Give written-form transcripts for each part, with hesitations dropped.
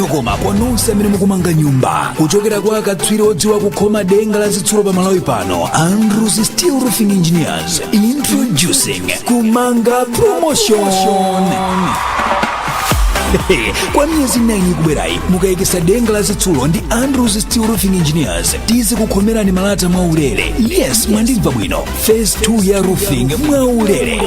Yokoma kwa nonse amene mukumanga nyumba kuchokera kwa akatswiri odziwa kukhoma denga la zitsulo pa Malawi pano, Andrews Steel Roofing Engineers, introducing Kumanga Promotion. Kwa miyezi 9 ikubwerayi, mukayikisa denga la zitsulo ndi Andrews Steel Roofing Engineers, tizikukhomerani malata mwaulere. Yes, mwandimva bwino, phase 2 ya roofing mwaulere.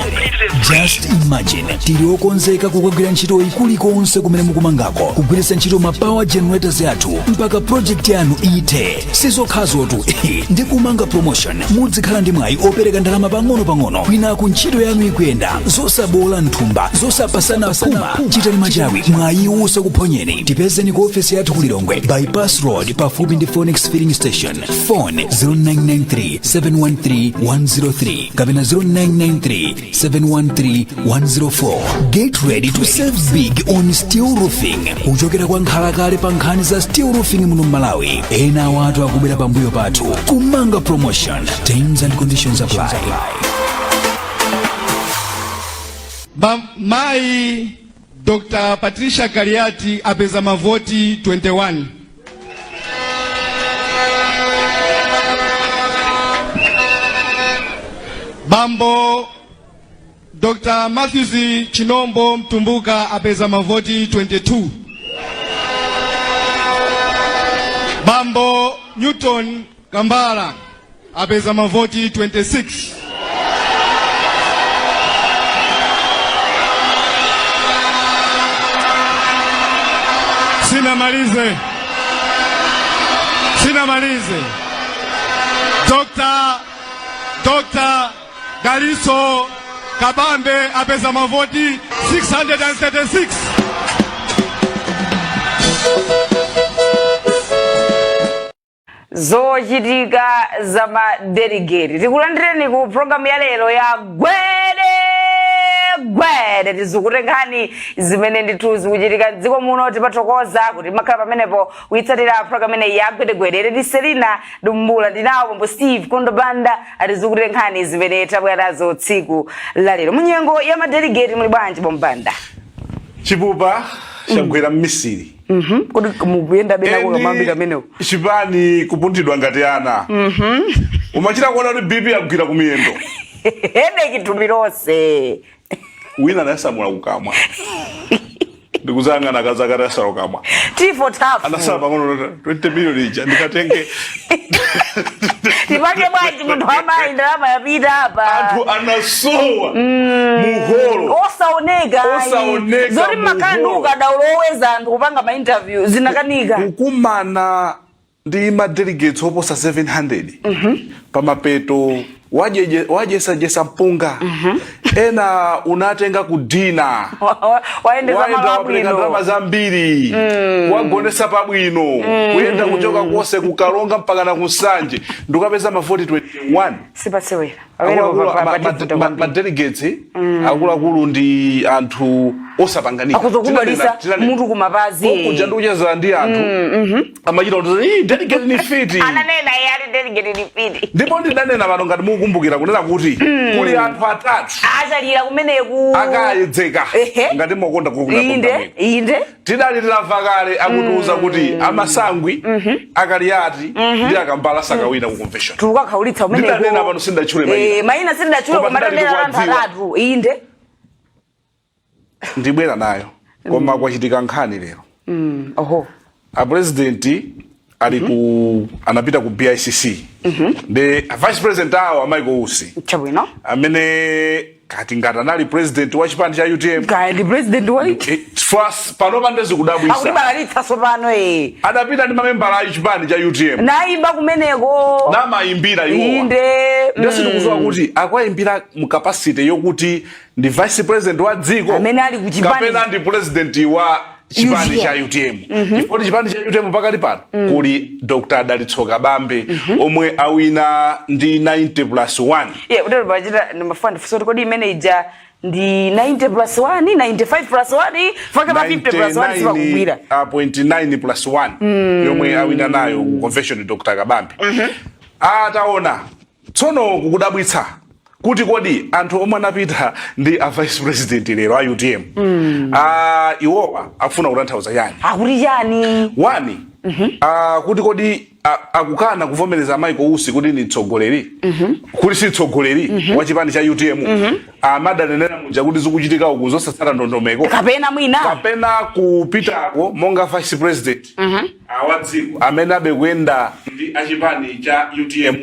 Just imagine, tili okonzeka kukagwira ntchitoyi kulikonse kumene mukumangako, kugwiritsa ntchito ma power generators athu mpaka project yanu ithe. Sizokhazotu, ndi Kumanga Promotion muzikhala ndi mwayi opereka ndalama pang'ono-pang'ono kwinaku ntchito yanu ikuyenda, zosabola mthumba, zosapasana phuma. Chitani machawi, mwayi usakuphonyeni. Tipezeni ku ofesi yathu ku Lilongwe, Bypass Road, pafupi ndi Phoenix Filling Station. Phone 0993 713 103 kapena 0993 713 104. Get ready to save big on steel roofing kuchokera kwa nkhalakale pa nkhani za steel roofing muno Malawi. Ena awatu akubwera pambuyo pathu. Kumanga Promotion, terms and conditions apply. Mayi Dr. Patricia Kaliati apeza mavoti 21. Bambo Dr. Matthews Chinombo Mtumbuka apeza mavoti 22. Bambo Newton Kambala apeza mavoti 26. Sinamalize. Sinamalize. Dr. Dalitso Kabambe apeza mavoti 636. Zochitika za madelegate. Tikulandireni ku programu ya lero ya Gwede Gwede. Tizukute nkhani zimene ndithu zikuchitika mdziko muno. Timathokoza kuti makhala pamenepo kuyitsatira programu imeneyi ya Gwede Gwede. Ine ndi Selina Dumbula, ndinawo bambo Steve Kondobanda atizukutire nkhani zimene tabwera nazo tsiku la lero munyengo ya madelegate. Muli bwanji, bombanda? Chipupa chagwera mmisiri. Kodi mukuyenda bena Eni kamambi kamenewo? Chipani kupunthidwa ngati ana. Umachita kuona kuti BP yagwira kumiyendo. Headache thupi lonse. Wina anayasamula kukamwa, ndikuzayang'ana akazake atayasala kukamwa. Tifo tafu. Anasala pang'ono, 20 million ija ndikatenge. Tipange bwanji, munthu amayi, ndalama yapita apa. Anthu anasowa muholo. Osaoneka ayi. Osaoneka Zoti mmakhala ndi muholo. ukadaulo oweza anthu kupanga ma interview zinakanika. Kukumana ndi ma delegates oposa 700, pamapeto wadyesajesa mpunga, ena unatenga ku dinner, wayendeza wayenda, malo wapereka abwino, ndalama zambiri, wagonesa pabwino, kuyenda kuchoka konse kukalonga mpaka na kunsanje, ndikapeza mavoti 21. Sipasewera. Akuluakulu, ma delegates akuluakulu ndi anthu osapanganika. Akuzokudwalisa mutu kumapazi. Kuja ndikucheza ndi anthu, amachita kuti, "Ii, delegate ni mfiti." Ananena iye ati delegate ni mfiti. Ndipo ndidanena pano, ngati mukukumbukira, kunena kuti kuli anthu atatu achalira kumeneku akayedzeka. Ngati mukonda kukunda. Inde. Tidali titamva kale akutiuza kuti amasangwi, akaliyati ndi akambala sakawina ku convention. Tukakhaulitsa kumeneko. Ndidanena pano, sindatchule mayina. Eh, mayina sindatchule. Koma koma tidali tanena anthu tikuwadziwa. atatu, inde. Ndibwera nayo, koma kwachitika nkhani lero. Oho. A president ali ku anapita ku BICC ndi a vice president awo, a Michael Usi, amene kati ngati anali president wa chipani cha UTM. Kaya ndi president wa Panopa ndezikudabwisa. Akutibalalitsa tsopano eh. Adapita ndi mamembala a chipani cha UTM. Nayimba kumeneko. Namayimbira iwowa. Ndesi ndikudziwa kuti akwayimbira mu capacity yokuti ndi vice president wa dziko Amene ali ku chipani. kapena ndi president wa chipani UTM. cha UTM, chifukwa chipani cha UTM pakati pano kuli Dr. Dalitso Kabambe omwe awina ndi 90 plus 1. Ye, utero pachita ndimafuna ndifunse kuti kodi imene ija ndi 90 plus 1, 95 plus 1, fake pa 50 plus 1 sipakugwira. 99.9 plus 1 yomwe awina nayo ku convention Dr. Kabambe. Ataona tsono kukudabwitsa Kuti kodi anthu omwe anapita ndi a vice president lero a UTM, iwowa akufuna kutanthauza chani? Akuti chani? One, kuti kodi akukana kuvomereza Michael Usi kuti ni mtsogoleri, kuti si mtsogoleri wa chipani cha UTM, amadanenera muja kuti zikuchitika uku zosatsata ndondomeko? Kapena mwina kapena kupitako monga vice president wa dziko amene abe kuyenda ndi achipani cha UTM,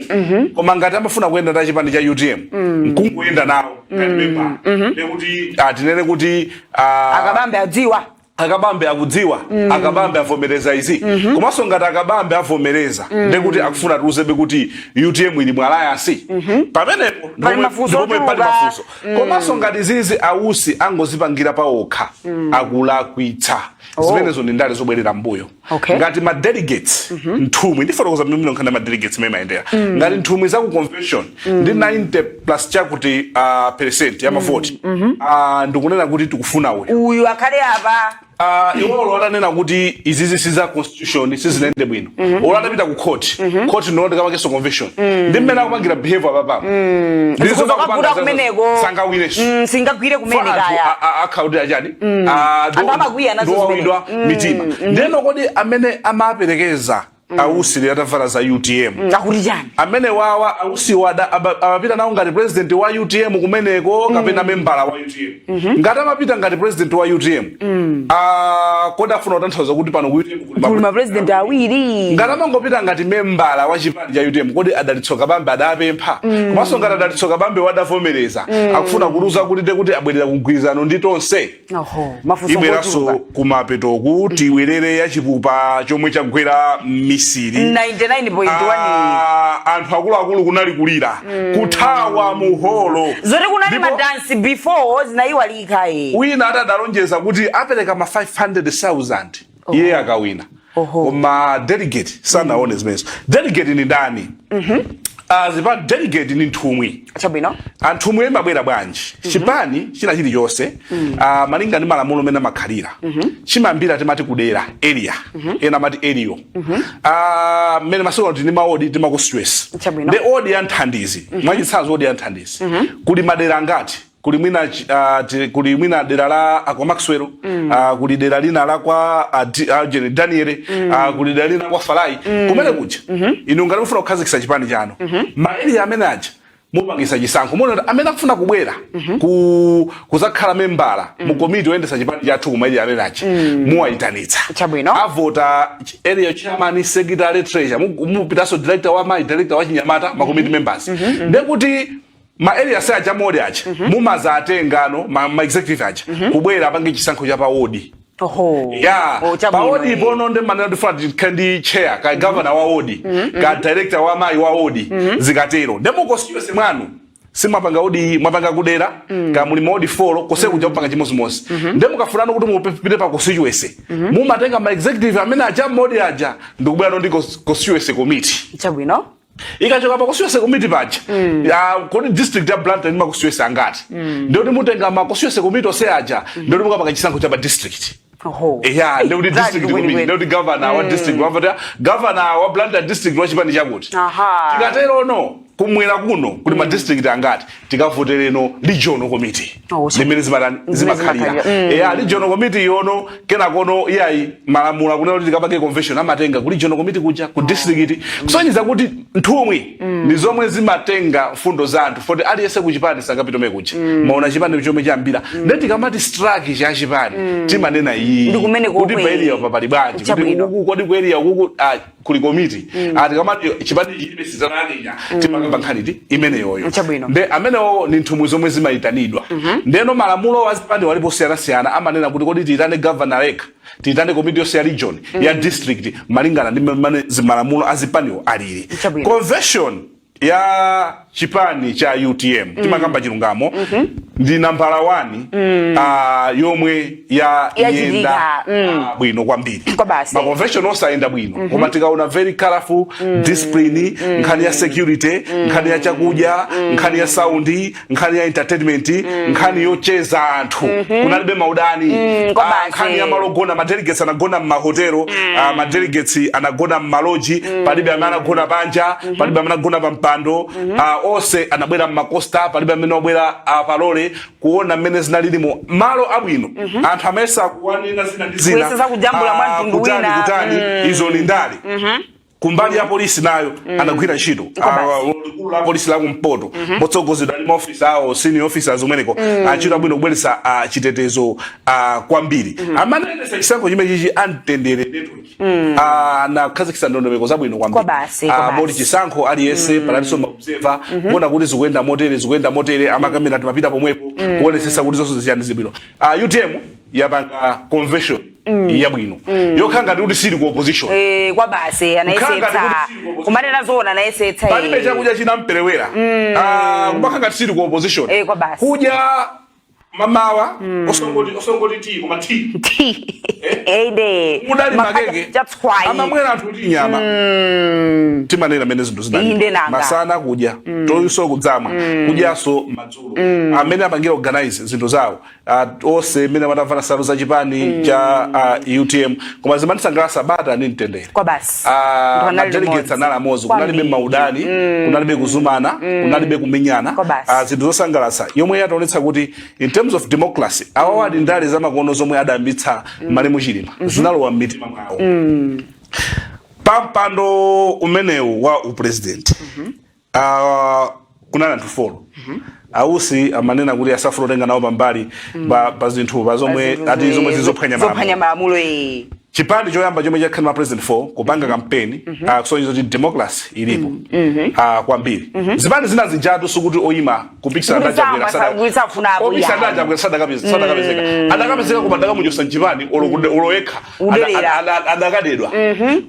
koma ngati amafuna kuyenda ndi achipani cha UTM nkungoyenda nawo ngati member, ndekuti tinene kuti Akabambe adziwa. Akabambe akudziwa, Akabambe avomereza izi. Komanso ngati Akabambe avomereza, ndekuti akufuna tiuzebe kuti UTM ili mu alliance pamenepo. Pali mafunso Ndipomwe pali ochuluka. mafunso. Komanso ngati zizi Ausi angozipangira paokha, akulakwitsa. Zimenezo ndi ndale zobwerera mbuyo. Ngati ma delegates, nthumwi, ndifotokoza mmene nkhani ya ma delegates imene imayendera, ngati nthumwi za ku convention ndi 90 plus chakuti percent ya mavoti, ndikunena kuti tikufuna uyu, uyu akhale apa. Iwolo atanena kuti izizi si za constitution, sizinayende bwino, olo atapita ku court, court ndino ndikamakenso convention, ndi mmene akupangira behavior apapapa. Zikuza kavuta kumeneko. Sangawineso. Singagwire kumene kaya. Akhauti achani? Anthu amakwiya nazo. Ndiwawidwa mitima. Ndeno kodi amene amaperekeza Ausili atavala za UTM Akuti chani? Amene wawa Ausiwo amapita nawo ngati president wa UTM kumeneko kapena membala wa UTM? Ngati amapita ngati president wa UTM, kodi afuna kutanthauza kuti pano ku UTM kuli kuli ma president awiri? Ngati amangopita ngati membala wa chipani cha UTM, kodi Adalitso Kabambe adapempha? Komanso ngati Adalitso Kabambe wadavomereza, akufuna kuluza kuti kuti abwerera kumgwirizano ndi tonse? Oho, mafunso Ibweranso ngochuluka. Kumapetoku tiwerere ya chipupa chomwe chagwera m'misiri. 99.1. Anthu akuluakulu kunali kulira, kuthawa muholo. Zoti kunali madansi before zinayiwalika e. Wina atadalonjeza kuti apereka ma 500,000 iye akawina. Koma delegate sanaone zimenezo. Delegate ni ndani? Zipa delegate ni nthumwi. Anthumwi imabwera bwanji? Chipani china chilichonse, malinga ndi malamulo amene amakhalira, chimambira timati kudera, area, ena amati area. Mmene masiku ano tili maodi, tima constituency. Ndi odi ya nthandizi. Mwachitsanzo, odi ya nthandizi kuli madera angati? Kuli mwina dera la akwa Maxwell, kuli dera lina la kwa Daniel, kuli dera lina kwa Falai. Kumene kuja inu ngati mufuna kukhazikitsa chipani chanu, ma area amene aja mupangisa chisankho, muona kuti amene akufuna kubwera kuzakhala membala mu komiti yoyendetsa chipani chathu kuma area amene aja, muwayitanitsa. Avota area chairman, secretary, treasurer, mupitanso director wa mayi, director wa chinyamata, ma committee members. Ndekuti ma area se aja, modi aja, mumazatengano ma executive aja kubwera apange chisankho cha paodi. Ya. Oh, chabwino, paodi pono ndi manena tifuna tikhale ndi chair ka governor wa wodi, ka director wa mayi wa wodi. Zikatero ndi mu constituency mwanu simwapanga wodi, mwapanga kudera ka muli mawodi 4 kose kuja kupanga chimodzimodzi. Ndi mukafunano kuti mupite pa constituency, mumatenga ma executive amene aja modi aja ndikubwera ndi constituency committee. Ikachoka pa constituency committee paja, ya, kodi district ya Blantyre ndi ma constituency angati? Ndikuti mutenga ma constituency committee onse aja, ndikuti mukapanga chisankho cha pa district. Ya, ndikuti Zali district kweni committee, kweni. ndikuti governor wa district wavota, governor wa Blantyre district wa chipani chakuti. Tikatero no kumwera kuno kuli ma district angati? Tikavotereno regional committee. Limene zimatani? Zimene zimakhalira. zimakhalira. Ya, regional committee yono kenakono iyayi malamulo akunena kuti tikapange convention, amatenga ku regional committee kuja ku district, kusonyeza kuti nthumwi ndi zomwe zimatenga mfundo za anthu, foti aliyense ku chipani sangapitome kuja. Maona chipani chomwe chambira, ndi tikamati structure cha chipani timanena iyi Ndi kumene kuti kokwe. pa area pa pali bwanji, kuti uku kodi ku area kuku kuli komiti. Tikamati chipani chilibe sizananinya, timakamba nkhani ti imeneyoyo. Nde amenewo ni nthumwi zomwe zimayitanidwa. Ndeno malamulo azipani walipo siyanasiyana, amanena kuti kodi tiyitane governor yekha, tiyitane komiti yonse ya region, ya district, malingana ndi mmene zimalamulo azipaniwo alili. Convention ya chipani cha UTM, timakamba chilungamo, ndi nambala 1 yomwe ya Yachitika, yenda bwino kwambiri. Kwa basi. Ma convention osayenda bwino, koma tikaona very colorful, discipline, nkhani ya security, nkhani ya chakudya, nkhani ya sound, nkhani ya entertainment, nkhani yocheza anthu, kunalibe maudani. Kwa basi. Nkhani ya malogona, ma delegates anagona mmahotelo, ma delegates anagona mmalodge, palibe amene anagona panja, palibe amene anagona pa mpando. Onse anabwera mmakosta, palibe amene wabwera apalole kuona mmene zinalilimo malo abwino. Anthu amayesa kuwanena zina ndi zina, Kuyesesa kujambula mwa mtundu kutani, wina. Kutani, izo ni ndale. Kumbali ya polisi nayo anagwira ntchito. Kwa basi. Likulu la polisi la kumpoto motsogozedwa ndi maofisa awo, senior officers umeneko, antchito abwino kubweretsa chitetezo kwambiri. Amanenesa chisankho chimene chichi amtendere network anakhazikitsa ndondomeko zabwino kwambiri. Kwa basi, kwa basi. Moti chisankho aliyense panalinso ma observer kuona kuti zikuyenda motere, zikuyenda motere, amakamera timapita pomwepo kuonesesa kuti zonse ziyani zibwino. UTM yapanga convention yabwino yokhala ngati kuti sili ku opposition. Kwa basi. Kukhala ngati Anayesetsa. kuti sili ku opposition. Kumanena zoona, anayesetsa. Palibe chakudya chinamperewera. Kumakhala ngati sili ku opposition. Kwa basi. Kudya mamawa osongoti tea, koma tea Ede mudali makeke chatswayi. Amamwera anthu kuti nyama timanena mene zinthu zinali. Inde nanga. Masana kudya toyinso kudzamwa kudyaso madzulo. Amene apangira organize zinthu zawo, onse amene amatavala nsalu za chipani cha UTM, koma zimandisangalatsa bata ndi mtendere. Kwa basi. Anthu anali Ma delegates limodzi. anali amodzi, kunalibe Kwambiri. maudani, kunalibe kuzumana, kunalibe kumenyana. Kwa basi. Zinthu zosangalatsa yomwe yataonetsa kuti in terms of democracy awawa ali ndale zamakono zomwe adayambitsa malemu Chilima zinalowa m'mitima mwawo. Pampando umenewu wa upresident kunali anthu 4. Ausi amanena kuti asafuna kutenga nawo pambali pa zinthu pa zomwe ati zomwe zizophwanya zophwanya malamulo. Malamulo, eh. Chipani choyamba chomwe chakhala ma president 4 kupanga campaign, kusonyeza kuti democracy ilipo kwambiri. Zipani zina zinjatu sikuti oyima kupikisana Kuti ndi Achakwera safunapo opikisana ndi yayi. Achakwera sadakapezeka, adakapezeka koma adakamuchosa mchipani olo yekha. Udelera. Adakadedwa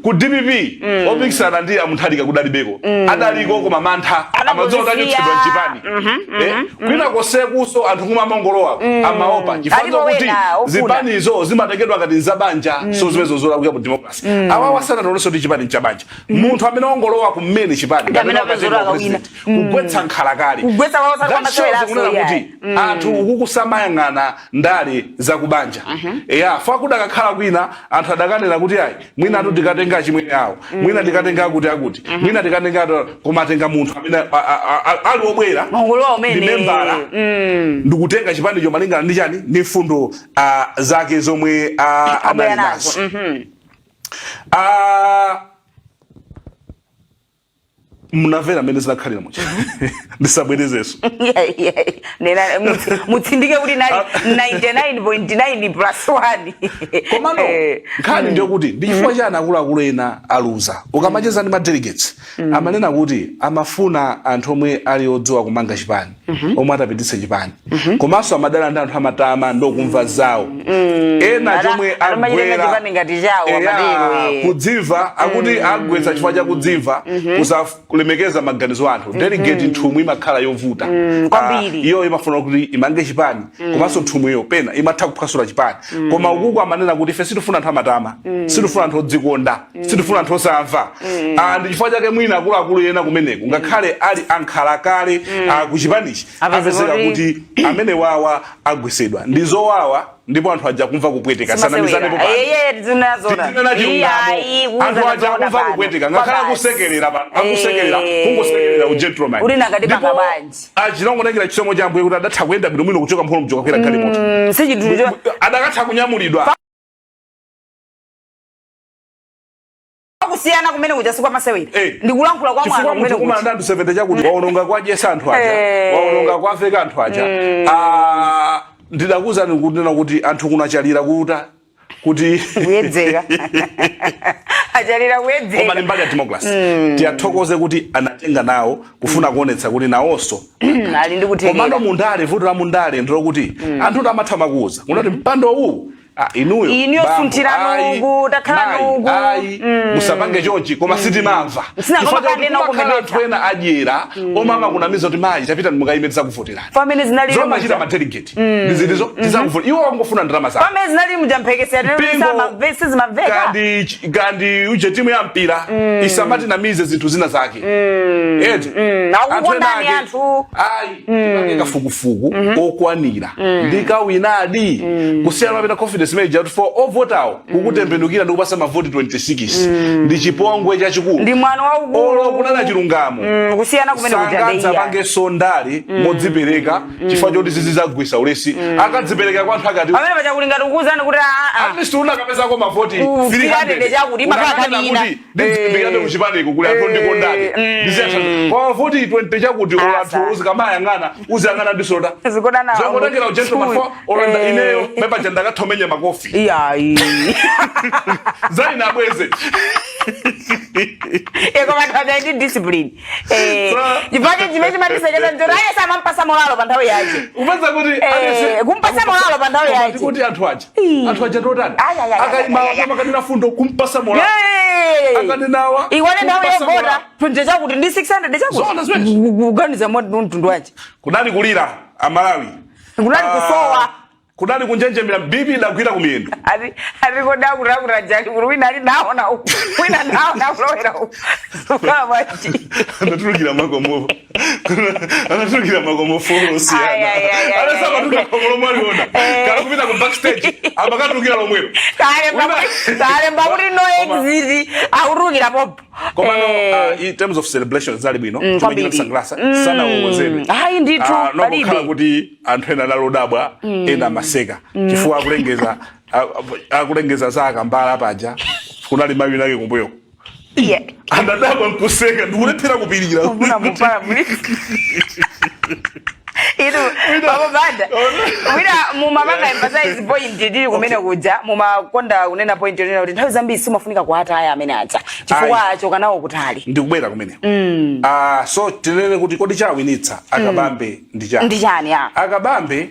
ku DPP. Opikisana ndi aMutharika kudalibeko, adaliko koma mantha amadziwa kuti Anangozisiya. achotsedwa mchipani. Kwina kosekuso anthu kumwe amangolowa amaopa chifukwa Alipo kuti wena ofuna. zipanizo zimatengedwa ngati nzabanja, so zimene zolakwika mu democracy. Awawa sanatolenso kuti chipani nchabanja. Munthu amene wangolowa kumene chipani Ndi amene amene apeza akatenga akawina. president, kugwetsa nkhalakale. Kugwetsa kwawo That shows maseweraso, kunena yeah. kuti anthu ukukusamayang'ana ndale zakubanja ya fa kudakakhala kwina anthu adakanena kuti ayi, mwina atu tikatenga chimwene awo, mwina tikatenga akuti akuti, mwina tikatenga koma atenga munthu amene ali wobwera Mongolowa umene. ndi membala ndikutenga chipanicho malingana ndi chani, ndi mfundo zake zomwe Abwera anali nazo. nazo. Munamvera mmene zinakhalira mucha, ndisabwerezenso. Yeah. Nena mutsindike kuti nali 99.9 plus 1. Komano nkhani ndiyo kuti ndi chifukwa chani akuluakulu ena aluza? Ukamacheza ndi ma delegates amanena kuti amafuna anthu omwe ali odziwa kumanga chipani, omwe atapititse chipani, komanso amadala ndi anthu amatama ndokumva zawo ena chomwe Atamachitenga agwera chipani ngati chawo, Eya, amatero, eh. kudzimva akuti agwetsa chifukwa cha kudzimva, kusalemekeza maganizo anthu. Delegate nthumwi imakhala yovuta. Kwambiri. Iyo imafuna kuti imange chipani, komanso nthumwiyo pena imatha kuphwasula chipani. Koma ukuku amanena kuti ife sitifuna anthu amatama, sitifuna anthu odzikonda, sitifuna anthu osamva. Ndi chifukwa chake mwina akuluakulu ena kumeneko ngakhale ali ankhalakale ku chipanichi Apezeka apezeka kuti amene wawa agwesedwa. Ndi zowawa ndipo anthu aja kumva kupweteka, sanamizanepo pano. Zinazona. Tizinena chilungamo, anthu aja akumva kupweteka ngakhale akusekerera pano, akusekerera, kungosekerera ugentleman. Uli nakati panga bwanji. Achinongotengera chisomo cha Ambuye kuti adatha kuyenda bwinobwino kuchoka mphono mchoka kwera galimoto. Si chinthu Adakatha kunyamulidwa. Kusiyana kumene kuja sikwa masewera. Ndikulankhula kwa Chifukwa mwana kumene munthu kumana kuja. ndi anthu 70 chakuti waononga kwadyesa anthu aja, waononga kwaveka anthu aja. Ndidakuwuzani kunena kuti anthu kunachalira kuta kuti Kuyedzeka, achalira Koma kuyedzeka. ni mbali ya democracy, tiyathokoze kuti anatenga nawo kufuna kuonetsa kuti nawonso Ali ndi kuthekera. Komano mundale, vuto la mundale ndilokuti anthu amatha makuuza kunati mpando uwu, inuyo Inuyo bambo, sunthirani ayi, uku, takhalani mayi, uku. ayi, musapange chonchi, koma sitimamva. Sina Chifukwa koma chakuti kanena kumakhala ukumedetsa. anthu ena adyera omwe amakunamiza kuti mayi tapita mukayime tizakuvoterani. Pamene zinalili Zomachita muja. ma delegate ndizilizo tizakuvota, iwo wangofuna ndalama zawo. Pamene zinalili muja mphekesera sizimamveka. Kandi uje timu ya mpira isamatinamize zinthu zina zake eti. Akukondani Anthu ena anthu. Ayi, tipange kafukufuku okwanira ndikawinadi kusiyana mapita confidence. confidence imene ija for ovotawo kukutembenukira ndi kupasa mavoti 26 ndi chipongwe chachikulu. Ndi mwano waukulu. Olo kunena chilungamo, Kusiyana kumene kuja. Sangadzapange sondali modzipereka chifukwa choti zizizagwisa ulesi. Akadzipereka kwa anthu akati Pamene pachakuti ngati ukuwuzani kuti at least unakapezako mavoti 300 chakuti imakhala 300. nkhani ina. Kuti ndidzimbikirabe kuchipaniko kuli anthu ndikondadi, kwa mavoti 20 chakuti olo Asa. anthu uzikamayang'ana, uziyang'ana ndisota Zikodana. zongotengera ugentleman for olanda. Ineyo mepaja ndakathomenya makofi. Iyayi. Zaina abweze. Koma anthu ndi discipline. Chifukwa chimene chimatisekeza njoti ayesa amampasa molalo pa nthawi yache. Upeza kuti Kumpasa molalo pa nthawi yache. Kuti anthu aja, anthu aja totani? Ay, ay, ay, Akaima, ay, ay, ay. amakanena fundo, kumpasa molalo. Akanenawa, Ikwane nthawi kumpasa yovota, molalo. 20 chakuti ndi 600 chakuti. Zoona zimenezo. Kuganiza mwa mtundu wache. Kunali kulira Amalawi. Kunali kusowa. Kunali kunjenjemera, bibi idagwira kumiyendo. Ati ati koda kurakura jali kuti wina ali naona uku, wina naona kulowera uku. Sukhala bwanji? Anatulukira makomo, anatulukira makomo four. Ay, Osiyana. ay, ay, ay, Anasamatulukira khomo lomwe aliona kana kupita ku backstage, amakatulukira lomwelo. Kalemba kuti no exit, akutulukira popo. Komano in terms of celebration zali bwino, chomwe Kwambiri. chinasangalatsa sanawongozedwe. Ayi ndithu, palibe. Nokukhala kuti anthu ena analodabwa, ena amaseka chifukwa akulengeza akulengeza za akambala paja kunali mayi nake kumbuyo. Anadabwa nkuseka ndikulephera kupirira. Kufuna mupala mulisi. Inu baba banda wina mumapanga emphasize point tili kumene kuja, mumakonda kunena point yonena kuti nthawi zambiri simafunika kuataya amene aja chifukwa Ayi. achoka nawo kutali. Ndikubwera kumene. So tinene kuti kodi chawinitsa Akabambe ndi chani? Ndi chani ya? Akabambe,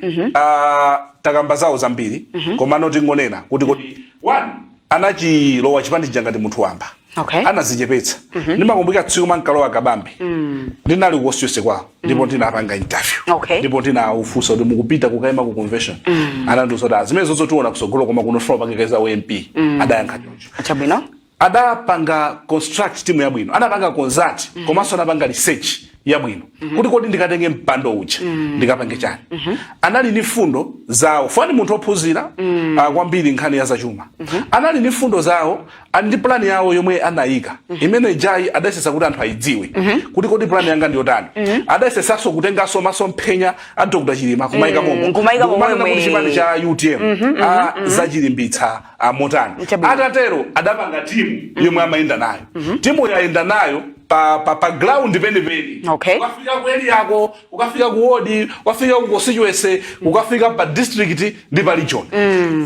takamba zawo zambiri, komano tingonena kuti kodi one, anachilowa chipani chija ngati munthu wamba. Anazichepetsa. Ndimakumbukira tsiku mankalowa Akabambe, ndinali ku constituency kwawo ndipo ndinapanga interview. Ndipo ndinawufunsa kuti mukupita kukayima ku convention. Anandiuza kuti zimene zonso tiona kusogolo, koma kuno funa upangekeza MP. Adayankha choncho. Adapanga construct timu yabwino, anapanga consult, komanso anapanga research yabwino kuti kodi ndikatenge mpando uja ndikapange chani. Anali ni fundo zawo, fani munthu ophunzira kwambiri nkhani ya zachuma. Anali ni fundo zawo, ali ndi plan yawo yomwe anayika imene ijayi. Adayesesa kuti anthu ayidziwe kuti kodi plan yanga ndiyotani. Adayesesanso kutenganso masomphenya a Dr Chilima kumayika momo. Kumayika Ndikumanena momwe. kuti chipani cha UTM zachilimbitsa motani. Atatero adapanga timu yomwe amayenda nayo. Timu yayenda nayo pa ground penipeni. Ukafika ku area yako, ukafika ku ward, ukafika ku constituency, ukafika pa district ndi pa region,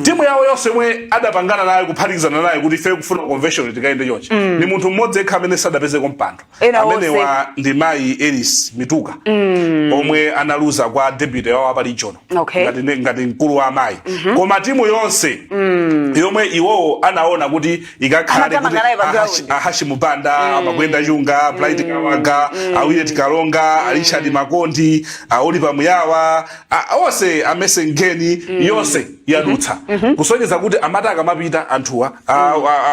timu yawo yonse yomwe adapangana nayo, kuphatikizana nayo kuti ife kufuna convention tikayende chonchi, ni munthu mmodzi yekha amene sadapezeko mpando. Ena Amene onse. wa ndi mayi Elis Mituka omwe analuza kwa deputy wawo pa region ngati mkulu wa amayi. Koma timu yonse yomwe iwowo anaona kuti ikakhale kuti Amathamanga nayo pa ground. Ahashimu Banda, Amakwenda Chunga, Bright Kawaga, Awilet Kalonga, Richard Makondi, Oliver Muyawa, onse amesengeni yonse yadutsa, kusonyeza kuti amati akamapita anthuwa,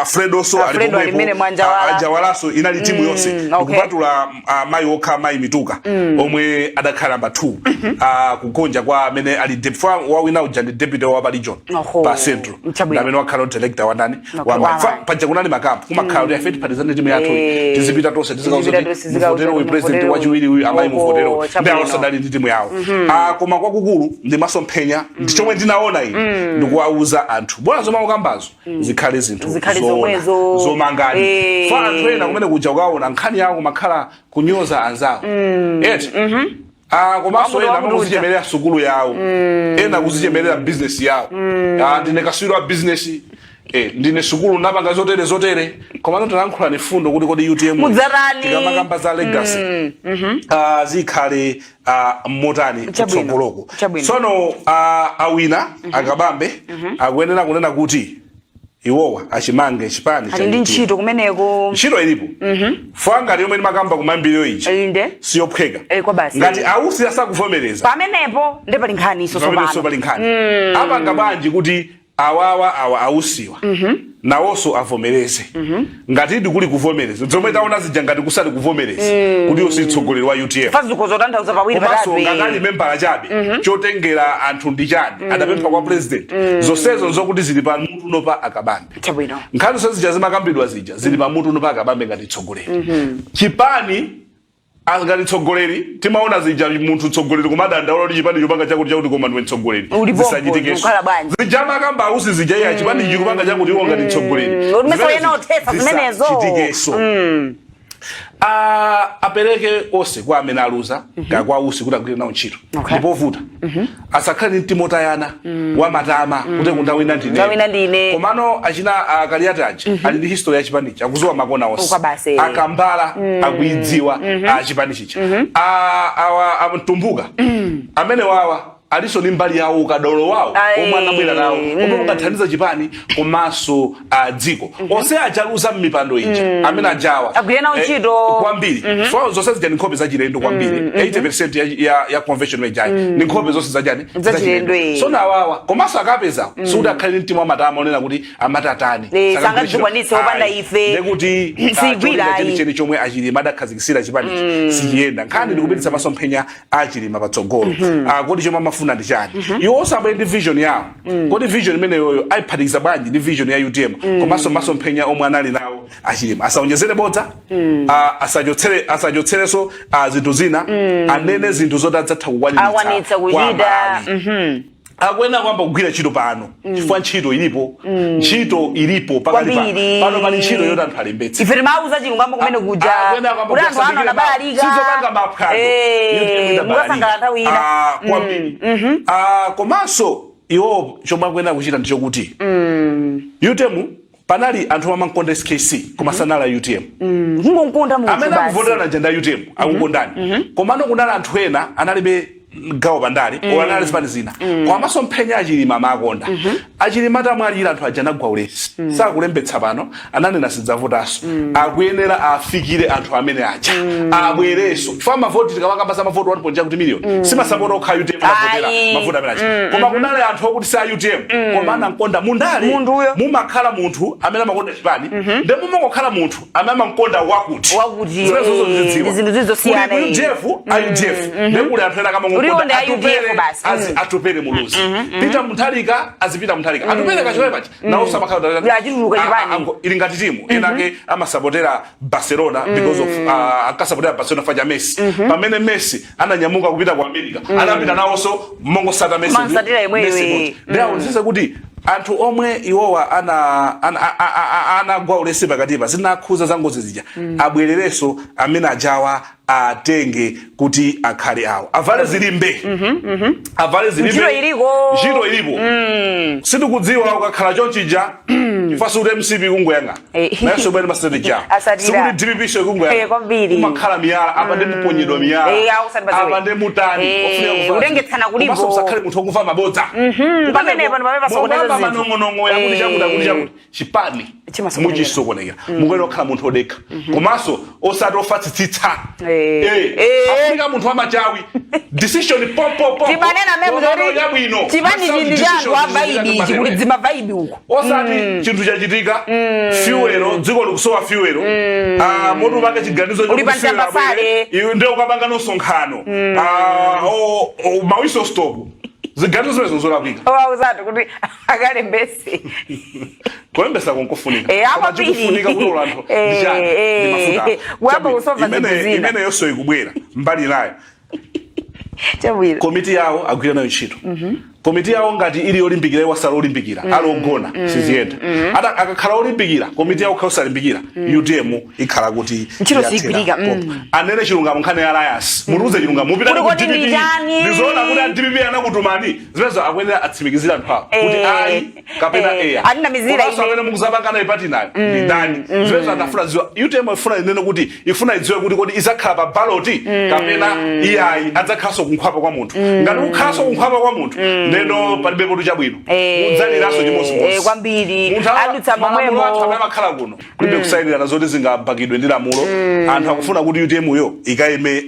Fredoso ali Fredo ali pomwepo, mmene mwanjawala. Ajawalaso, inali timu yonse. Kupatula mayi okha, mayi Mituka, omwe adakhala namba 2, kugonja kwa amene ali deputy wawina uja ndi deputy wa pa region pa Central. Amene wakhala director wa ndani? Wa Wa mayi. mayi. Paja kunali makampu, kumakhala kuti ife tiphatizane timu yathu, tizipita tonse, tizikauza Tizipita kuti tonse, tizikauza muvotere uyu kuti president muvotere wachiwiri uyu, amayi uyu. muvotere uyu. Ndi awo sadali ndi timu yawo. Koma kwakukulu ndi masomphenya, ndi chomwe ndinaona ine, ndikuwauza anthu bora zomwe akukambazo zikhale zinthu Zikhale zoona, zomwezo. zomangani. Fa anthu ena kumene kuja ukaona nkhani yawo kumakhala kunyoza anzawo eti. Komanso Wamuti ena wamuti amakuzichemerera sukulu yawo, ena kuzichemerera business yawo. Ndine kaswiri wa business, ndine sukulu napanga zotere zotere. Komano talankhula ni fundo kuti kodi UTM Mudzatani? tikamakamba za legacy zikhale motani kutsogoloko? Tsono awina Akabambe akuyenera kunena kuti iwowa achimange chipani cha Ali ndi UTM. ntchito kumeneko. Ntchito ilipo. Fangati yomwe ndimakamba kumambiriyo iji Inde. siyophweka. Kwa basi. Ngati ausi asakuvomereza, Pamenepo ndi pali nkhani iso. pamenenso Tsopano pali nkhani. Apanga bwanji kuti Awawa, awa ausiwa nawonso avomereze ngati ndi kuli kuvomereza zomwe taona zija, ngati kusali kuvomereza kuti iwo si mtsogoleri wa UTM. Fazuko zotanthauza pawiri Komanso patatu. ngakali membala chabe, chotengera anthu ndi chani adapempha kwa president, zonsezo nzokuti zili pa mutu uno pa Akabambe. Nkhani zonse zija zimakambidwa zija zili pa mutu uno pa Akabambe ngati mtsogoleri chipani. Ngati mtsogoleri timaona zija, munthu mtsogoleri kumadandaula kuti chipani chopanga chakuti chakuti, koma ndiwe mtsogoleri. Ulipopo, Zisachitikenso. ukhala bwanji? Zija makamba ausi zija, iya, chipani chikupanga chakuti, iwo ngati mtsogoleri. Ulimenso yena othetsa zimenezo. Zisachitikenso. Ah, apereke onse kwa amene aluza kaya kwa usi kuti agwire nawo ntchito. Ndipovuta asakhale ndi mtima otayana wamatama kuti kundawina ndine. Ndawina ndine. Komano achina akaliati aja ali ndi history ya chipanichi, akuziwa makona onse. Ukabase. Akambala akuidziwa chipani chicha. Awa amtumbuka amene wawa aliso ndi mbali yawo, ukadolo wawo omwe anabwera nawo omwe ungathandiza chipani komanso dziko. Onse ajaluza mmipando ija amene ajawa Agwire nawo ntchito. Kwambiri. So zonse zija ni nkhope zachilendo kwambiri. 80% ya convention ijayi ni nkhope zonse zachani? Zachilendo, eh. So nawawa komanso akapezawo sikuti akhale ndi mtima wamatama onena kuti amatatani Sangadzikwanitse opanda ife. Ndekuti Sigwira ayi. chenicheni chomwe achilima adakhazikisira chipanichi sichiyenda. Nkhani ndikupititsa masomphenya achilima patsogolo. Kodi chomwe amafuna ndi chani? Iwo osabwere ndi vision yawo. Kodi vision imeneyoyo ayiphatikiza bwanji ndi vision ya UTM komanso masomphenya omwe anali nawo achilima? Asaonjezere bodza, asachotserenso zinthu zina, anene zinthu zoti adzatha kukwaniritsa Akwanitsa kwa kuchita. Amalawi. Akuyenera kuyamba kugwira ntchito pano chifukwa ntchito ilipo, ntchito ilipo pakali pano. Kwambiri. Pano pali ntchito yoti anthu alembetse. Ife timauza chilungamo kumene kuja Akuyenera kuyamba kuti anthu ano kusandikira anabalalika. Sizopanga maphwando. Mukasangalala nthawi ina. Kwambiri. Komanso iwo chomwe akuyenera kuchita ndichokuti UTM panali anthu amankonda SKC koma sanali a UTM. Kungonkonda munthu Amene basi. akuvotera na agenda UTM akukondani, komano kunali anthu ena analibe gawo pandale mm. anali zipani zina koma masomphenya achilima amakonda. Achilima atamwalira, anthu aja anagwa ulesi, sakulembetsa pano, ananena sidzavotanso. Akuyenera afikire anthu amene aja abwerenso chifukwa mavoti, tikamakamba za mavoti 1 point kuti million, simasapota okha UTM anavotera Ayi. mavoti amene aja, koma kunali anthu okuti si a UTM koma anamkonda mundale. Munthuyo. Mumakhala munthu amene amakonda chipani, ndi mumangokhala munthu amene amakonda wakuti. Wakuti, Zimene zonso zidziwa. ndi zinthu zizosiyana, Kuli ku UDF, a UDF, ndi kuli anthu ena Uliwo akamangokonda ndi a Atupere, UDF basi. Atupere Muluzi, Peter Mutharika azipita Mutharika, Atupere kachowe pacha nawo samakhala. Ya, achituluka chipani. Ili ngati timu enake amasapotera Barcelona because of akasapotera Barcelona faja Messi. Pamene Messi ananyamuka kupita ku America, anapita nawonso mongosata Messi. Mansatira yemweyo, Messi eh. kuti ndi aonetsese kuti anthu omwe iwowa anagwa ulesi pakatipa, zinakhuza za ngozi zija, abwererenso amene ajawa, atenge kuti akhale awo, avale zilimbe, avale zilimbe. Ntchito iliko. Ntchito ilipo. Sindikudziwa ukakhala chonchija chifukwa sikuti MCP kungoyang'ana, nayenso bwene ma strategy awo. Asatira. Sikuti DPP so kungoyang'ana. Kwambiri. Kumakhala miyala apa, ndi muponyedwa miyala Akusati paziwe. apa, ndi mutani ofunika kuvala Kulengetsana kulipo. Komanso musakhale munthu wokumva mabodza. Pamenepo ndi pamene pasokoneza Mukamba zinthu. manong'onong'o yakuti chakuti, akuti chakuti, chipani Chimasokonekera. muchisokonekera. Mukuyenera kukhala munthu odekha komanso osati ofatsitsitsa. Afunika munthu wamachawi, decision pompo. Timanena meme Komano kuti yabwino. chipani Masauti chindi cha anthu decisions a vibe, zizikati chikuti dzima vibe uko. Osati chinthu chachitika, fuel, dziko likusowa fuel, moti upange chiganizo Uli pa chokuti fuel mtambasale. abwere, iwe ndiye ukapanga nosonkhano, mawiso stop, ziganizo zimenezo zolakwika. Wauzatu kuti akalembese. Kulembesa konkofunika. Apa Koma pili. chikufunika kuti olo anthu ndi chani? Ndi mafuta. Kuyamba Chabwino. kusova zinthu zina. Imene yonso ikubwera mbali nayo. Chabwino. Komiti yawo agwira nayo ntchito. Komiti yawo ngati ili yolimbikira, iwasala olimbikira, ali ogona, siziyenda. Ata akakhala olimbikira komiti yawo, khala osalimbikira, UTM ikhala kuti Ntchito yathera siyigwirika, pompo. Anene chilungamo nkhani ya alliance, mutiuze chilungamo, mupita Kuti ku kodi DPP, ndi chani? ndizoona kuti a DPP anakutumani? Zimenezo akuyenera atsimikizire anthu awo kuti ayi kapena eya. Atinamizira Komanso ine. amene mukuzapanga nayo party nayo ndi ndani? Zimenezo anafuna ziwa. UTM ifuna inene kuti ifuna idziwe kuti kodi izakhala pa ballot kapena iyayi, adzakhalanso kunkhwapa kwa munthu. Ngati kukhalanso kunkhwapa kwa munthu, Ndeno palibepo chabwino. Eh, Mudzaliranso chimodzimodzi. eh, kwambiri. Munthu Adutsa malamulo momwemo. athu amene amakhala kuno kulibe kusayinirana zoti zingapakidwe ndi lamulo. Anthu akufuna kuti UTM yo ikayime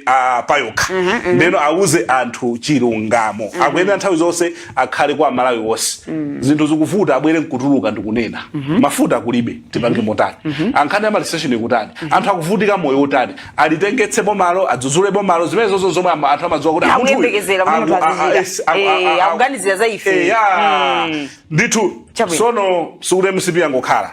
payokha. Ndeno auze anthu chilungamo. Akuyenera nthawi zonse akhale kwa Malawi wonse. Zinthu zikuvuta, abwere nkutuluka ndikunena mafuta kulibe, tipange motani? Ankhani ya registration ikutani? Anthu akuvutika moyo utani? Alitengetse bomalo, adzudzule bomalo, zimene zonso zomwe anthu amadziwa kuti munthu uyu Akuyembekezera kuti munthu azichita. Yes, Akuganizira za ife. Ya, ndithu. Chabwino. Sono sikuti MCP yangokhala.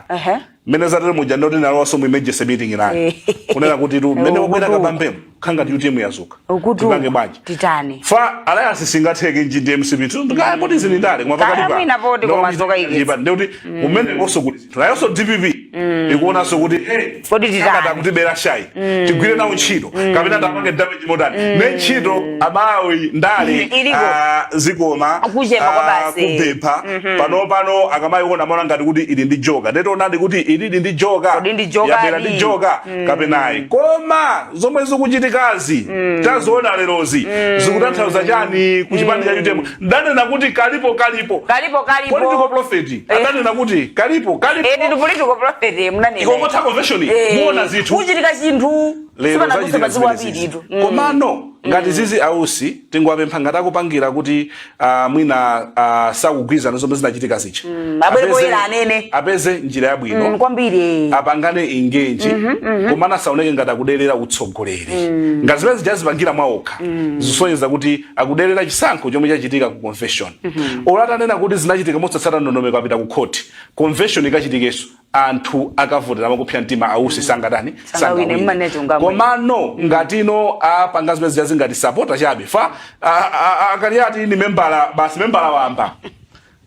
Mmene zatero muja, ndoti nalowaso mu emergency meeting inayo kunena kuti tu mmene wabwera Ukutu. Kabambemo khangati UTM yazuka. Ukutu. Tipange bwanji? Titani? Fa alliance singatheke nji ndi MCP tu, ndikaya poti zini ndale koma pakati Kaya pa mwina poti koma zokayikitsa. Ndikuti kumene konso kuli zinthu, nayonso DPP ikuonanso kuti hey, Kodi titani? akati akutibera shayi, tigwire nawo ntchito kapena tapange damage motani ne ntchito Amalawi ndale? Iliko. Ah, zikoma. Kuchepa kwa basi. Kupempha pano akamayiona maona ngati kuti ili ndi joka. Ndetoonadi kuti ilili ndi joka. Kodi ndi joka Yabera di? ndi joka kapenayi? Koma zomwe zikuchitikazi taziona lerozi zikutanthauza chani ku chipani cha UTM? Ndanena kuti kalipo kalipo. Kalipo kalipo. Political prophet adanena kuti kalipo kalipo. Eh, ndinu political prophet, munanena. Ikongotha convention, muona zinthu. Kuchitika chinthu. Lero Sipanadutse zachitika masiku zimene awiri zizi. tu. Komano ngati zizi ausi tingwapempha ngati akupangira kuti mwina sakugwirizana zomwe zinachitika zicha. Abwere poyera anene. Apeze njira yabwino. Kwambiri. Apangane ingenji, komana asaoneke ngati akuderera utsogoleri. Ngati zimene zijazipangira mwaokha zisonyeza kuti akuderera chisankho chomwe chachitika ku convention. Olo atanena kuti zinachitika mosatsata ndondomeko, apita ku court, convention ikachitikenso, anthu akavotera makupsa mtima, ausi sangatani? Sangawine, mmane chungamo. Komano ngatino apanga zimene zija zingati sapota chabe, fa akaliati ni membala basi, membala wamba,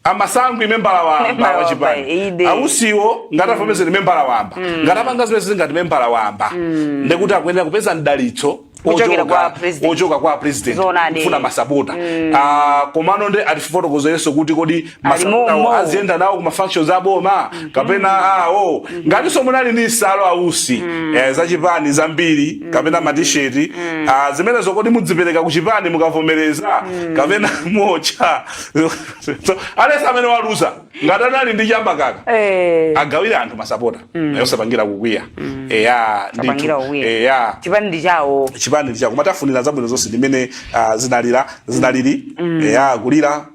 amasangwi membala wamba Membala wa chipani. wamba, ide. Ausiwo ngati avomeze ni membala wamba, ngati apanga zimene zingati membala wamba, ndekuti akuyenera kupeza mdalitso Kuchokera kwa president. Ochoka kwa president. Zoonadi. Kufuna masapota. Ah, komano nde atifotokozerenso kuti kodi masapota Alimomo. aziyenda nawo kuma functions aboma kapena awo? Ngatinso munali ndi nsalu ausi zachipani zambiri kapena matisheti, zimenezo kodi mudzipereka kuchipani mukavomereza kapena mocha? So alesi amene waluza, ngati anali ndi chamba kaka, agawire anthu masapota, naye osapangira kukwiya, eya. Sapangira Ndithu. kukwiya. Eya. Chipani ndi chawo. Chipani ndi chako. Matafunira zabwino zonse ndimene zinalira zinaliri, eya, kulira,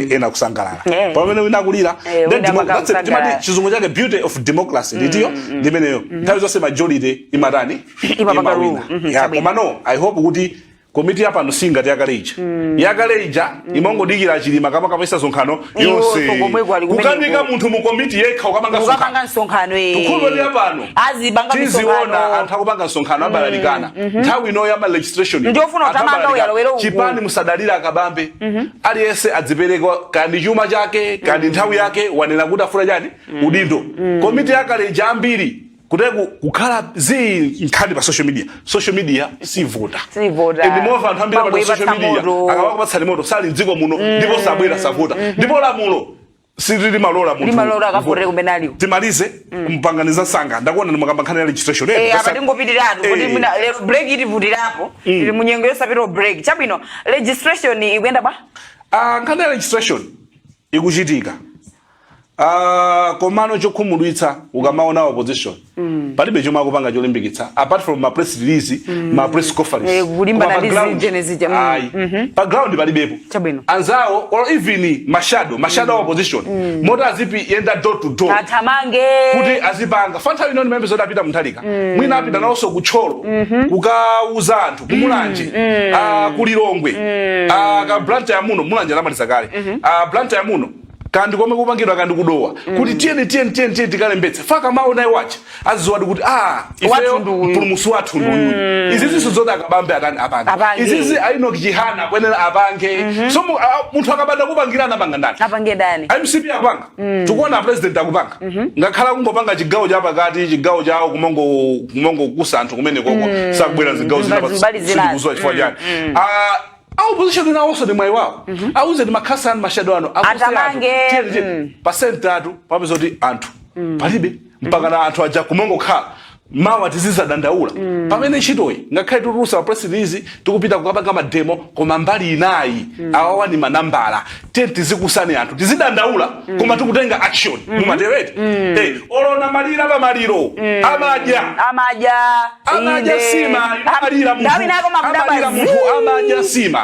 ena kusangalala. Pamene wina kulira, Wina then amaka that's it. kusangalala. Timati chizungu chake beauty of democracy nditiyo ndimeneyo. Nthawi zonse majority imatani? Imapanga Imawina. rule. Ya, Chabwino. koma no, I hope kuti komiti yapano singati yakale ija. Yakale ija imangodikira Chilima kama kapesa sonkhano Iwo yonse. komweko ali kumeneko. Kukanika munthu mu komiti yekha ukapanga sonkhano. Ukapanga msonkhano. Tukhulupirira pano Azibanga tiziona misonkhano. anthu akupanga msonkhano abalalikana. Nthawi ino ya registration Ndiofuna anthu utamanga abalalikana. uyalowere uku. Chipani musadalira Akabambe. Aliyense adzipereka kandi chuma chake kandi nthawi yake. Wanena kuti afuna chani? Udindo. Komiti yakale ija ambiri kuteku kukhala zi nkhani pa social media. Social media sivota. Sivota. And moreover, anthu ambiri pa social Mangoipatsa media moto. akamakupatsani moto sali mdziko muno, ndipo sabwera, savota, ndipo lamulo sililimalola munthu Limalola akavotere kumene aliko. Timalize mpanganiza sanga, ndakuona ndimakamba nkhani ya registration. Apa tingopitiratu kuti mwina lero break itivutirapo, tili munyengo yosapita break. Chabwino, registration ikuyenda bwa? Ah, nkhani ya registration ikuchitika. Ah, komano chokhumudwitsa ukamaona opposition palibe chomwe akupanga cholimbikitsa apart from ma press release, ma press conference. Kulimbana Koma pa ndi ground, zije zija. Ayi, pa ground palibepo. Chabwino. Anzawo or even ma shadow opposition moti azipi yenda door to door Athamange. kuti azipanga fa nthawi ino ndimembe zoti apita Mutharika, mwina apita nawonso kuThyolo kukauza anthu, kuMulanje, kuLilongwe, ka Blantyre muno. Mulanje anamaliza kale. Blantyre muno kandi komwe kupangidwa kandi kuDowa, kuti tiyeni, tiyeni, tiyeni, tiyeni tikalembetse. Faka maona iwacha aziziwadi kuti ifeyo Wathu ndi uyu. mpulumutsi wathu ndi uyu. Izizinso zoti Akabambe atani? Apange. Apange. Izizi a Enoch Chihana kwenera apange. So munthu akabanda kupangira, anapanga ndani? Apange ndani? MCP akupanga, tikuona president akupanga, ngakhala kungopanga chigawo chapakati, chigawo chawo kumongo kusa anthu kumene koko sakubwera zigawo zina. Mbali zinazo. Sindikudziwa chifukwa chani. A opposition nawonso ndi mwayi wawo, auze ndi makhasa anu, ma shadow anu akuse anthu. Atamange. Tiyeni, tiyeni. Pa center atu papeza kuti anthu palibe, mpaka na anthu aja kumongokhala. Mawa tizizadandaula pamene ntchitoyi, ngakhale tikutulusa pa press release, tikupita kukapanga ma demo, koma mbali inayi awawa ni manambala. Tiye tizikusani anthu, tizidandaula koma tikutenga action. Mumatereti olona malira pa maliro amadya. Amadya. Amadya Inde. sima, amalira munthu. Nthawi inako makudabwa Amalira munthu amadya sima.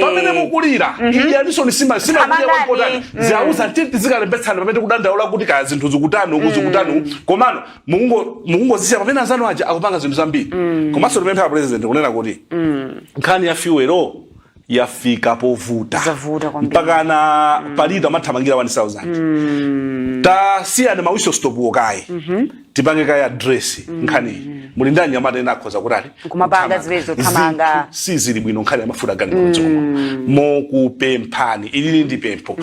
Pamene mukulira idyaninso ni sima. Sima kudya. Amangani. Kwakotani ziauza, tiye tizikalembetsana pamene tikudandaula kuti kaya zinthu zikutani uku, zikutani uku, komano mukungozisiya pamene anzanu aja akupanga zinthu zambiri. Komanso tipempha President kunena kuti nkhani ya fuel yafika povuta. Zavuta kwambiri. Mpaka na palita amathamangira 1000. Tasiyani ma whistle stop wokayi, tipange kaya address nkhaniyi. Muli ndi anyamata ena akhoza kutali. Kumapanga Kuthamanga. zimenezo, kuthamanga. Zinthu sizili bwino. Nkhani ya mafuta galimoto dziko mokupemphani, ilili ndi pempho.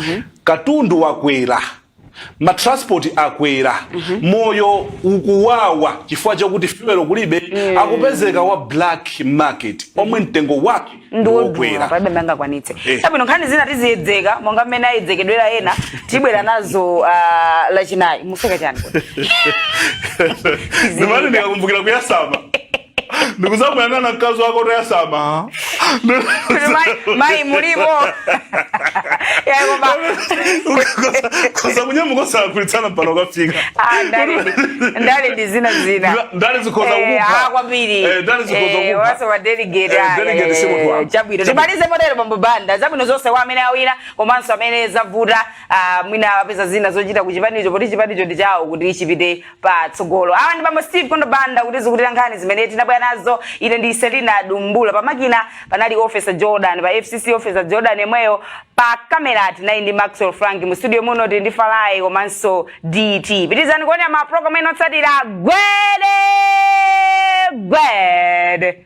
Katundu wakwera, ma transport akwera, moyo ukuwawa chifukwa chakuti fuel kulibe, akupezeka wa black market omwe mtengo wake Ndiwokwera, ndiwokwera. Palibe angakwanitse. Chabwino, nkhani zina tiziyedzeka monga mmene ayedzekedwera ena, tibwera nazo Lachinayi. Museka chani kodi? Ndimati ndikakumbukira kuyasama, ndikuzamuyang'ana mkazi wako toyasama. Kuti mayi mulipo ya, koma Koza kunyamukosakulitsana pano kafika. Ah, ndale ndi zina zina. Ndale zikhoza kukupha. Ah, kwambiri. Ndale zikhoza kukupha. Waso wa delegate. Delegate si munthu wamba. Chabwino, timalize motero. Bambo Banda, zabwino zonse kwa amene awina komanso amene zavuta. Mwina apeza zina zochita ku chipanicho, poti chipanicho ndi chawo kuti chipite patsogolo. Awa ndi bambo Steve Kondo Banda kuti zikutira nkhani zimene tinabwera nazo. Ine ndi Selina Dumbula. Pamakina panali Officer Jordan, pa FCC Officer Jordan yemweyo. Pa kamera tinali ndi Maxwell Frank. Mu studio muno tili ndi Falai komanso DT. Pitizani kuonera ma program ena otsatira. Gwede gwede.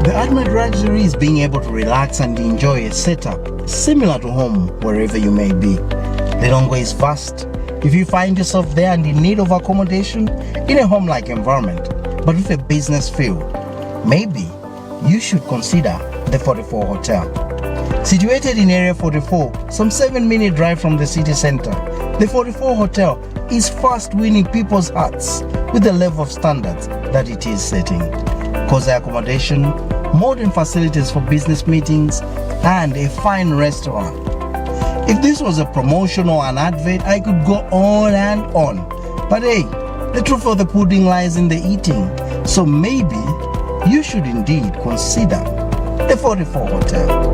The ultimate luxury is being able to relax and enjoy a setup similar to home wherever you may be. Lilongwe is vast. If you find yourself there and in need of accommodation in a home-like environment, but with a business feel, maybe you should consider the 44 Hotel. Situated in Area 44, some 7-minute drive from the city center, the 44 Hotel is fast winning people's hearts with the level of standards that it is setting. Cozy accommodation, modern facilities for business meetings, and a fine restaurant. If this was a promotion or an advert, I could go on and on. But hey, the truth of the pudding lies in the eating. So maybe you should indeed consider the 44 Hotel.